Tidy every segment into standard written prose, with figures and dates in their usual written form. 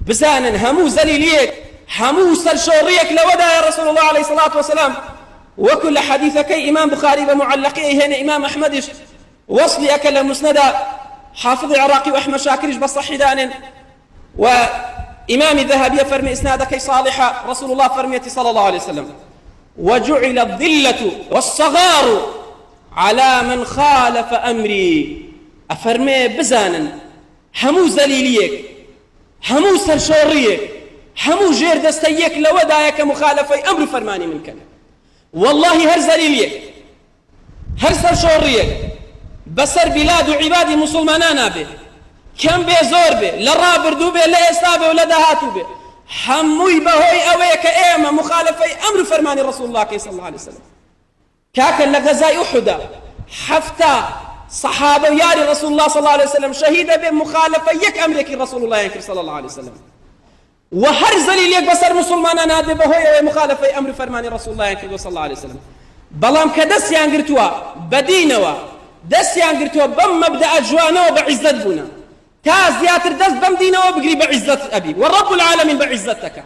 بزانن هەموو زەلیلیەک هەموو سەرشۆڕیەک لەوەدایە رسول الله علیه الصلاة والسلام وەکو لە حەدیثەکەی ئیمام بخاری بە معلقی ئەیهێنێ ئیمام ئەحمەدیش وەصلی ئەکە لە مسندا حافظ عراقی و ئەحمەد شاکریش بە صحیح دانێن و ئیمامی ذهبیە فەرمی ئیسنادەکەی صالحە رسول الله فەرمیەتی صلی الله عليه وسلم وجعل الذلة والصغار على من خالف أمري ئەفەرمێ بزانن هەموو زەلیلیەک هەموو سەرشۆڕیەک هەموو ژێردەستەیەک لەوەدایە کە مخالەفەی ئەمر و فەرمانی من کەن واللهی هەر زەلیلیەک هەر سەرشۆڕیەک بەسەر بیلاد و عیبادی موسڵمانانا بێ کەم بێ زۆر بێ لە ڕابردوو بێ لە ئێستا بێ و لە داهاتوو بێ هەمووی بەهۆی ئەوەیە کە ئێمە مخالەفەی ئەمر و فەرمانی ڕەسوڵ اللە کەین صلی اللە علیه وسلم. کاکە لە غەزای ئوحودا 70 صحابە و یاری ڕەسوڵ اللە صلی اللە علیه وسلم شەهید ئەبێ مخالەفە یەک ئەمرێکی ڕەسوڵ اللەیان کرد صلی اللە علیه وسلم. وە هەر زەلیلێک بەسەر موسوڵمانان هاتبێ بەهۆی ئەوەی موخالەفەی ئەمر و فەرمانی ڕەسوڵ اللەیان کردووە صلی اللە علیە وسلم بەڵام کە دەستیان گرتووە بە دینەوە دەستیان گرتووە بەم مەبدەئە جوانەوە بە عیزەت بوونە تا زیاتر دەست بەم دینەوە بگری بە عیزەت ئەبی وە ڕەب العالمین بە عیزەت دەکا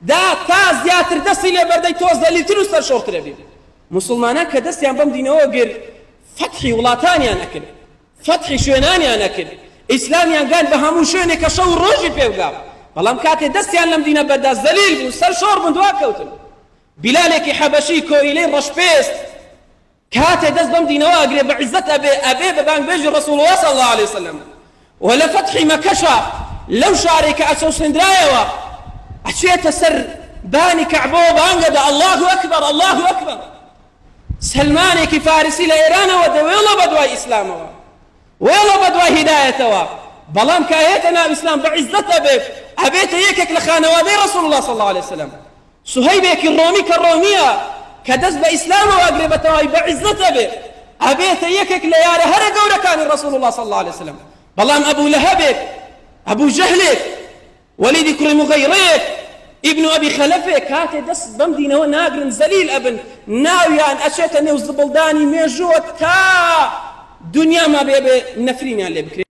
دا تا زیاتر دەستی لێ بەردەی تۆ زەلیلتر و سەرشۆڕتر ئەبی موسڵمانان کە دەستیان بەم دینەوە گرت فەتحی وڵاتانیان ئەکرد فەتحی شوێنانیان ئەکرد، ئیسلامیان گەیاند بە هەموو شوێنێک کە شەو و ڕۆژی پێ بگا، بەڵام کاتێ دەستیان لەم دینە بەردا زەلیل بوون، سەرشۆڕ بوون، دواکەوتن. بیلالێکی حەبەشی کۆیلەی ڕەشپێست کاتێ دەست بەم دینەوە ئەگرێ بە عیزەت ئەبێ، ئەبێ بە بانگبێژی ڕەسوڵ اللە صلی اللە علیە وسلم و لە فەتحی مەکەشا لەو شارەی کە ئەچەوسێندرایەوە ئەچێتە سەر بانی کەعبەوە بانگ ئەدا اللە اکبر اللە اکبر. سەلمانێکی فارسی لە ئێرانەوە دێ وێڵە بەدوای ئیسلامەوە وێڵە بەدوای هیدایەتەوە بەڵام کە ئەیەتە ناو ئیسلام بە عیزەت ئەبێت ئەبێتە یەکێک لە خانەوادەی ڕەسوڵ اللە صلی اللە علیه وسلم سوهەیبێکی ڕۆمی کە ڕۆمیە کە دەست بە ئیسلامەوە ئەگرێ بە تەواوی بە عیزەت ئەبێ ئەبێتە یەکێک لە یارە هەرە گەورەکانی ڕەسوڵ اللە صلی اللە علیه وسلم بەڵام ئەبوو لەهەبێک ئەبوو جەهلێک وەلیدی کوڕی موغەیڕەیەک، ئیبن ئەبی خەلەفێک کاتێ دەست بەم دینەوە ناگرن زەلیل ئەبن، ناویان ئەچێتە نێو زبڵدانی مێژووە تا دونیا مابێ ئەبێ نەفرینیان لێ بکرێ.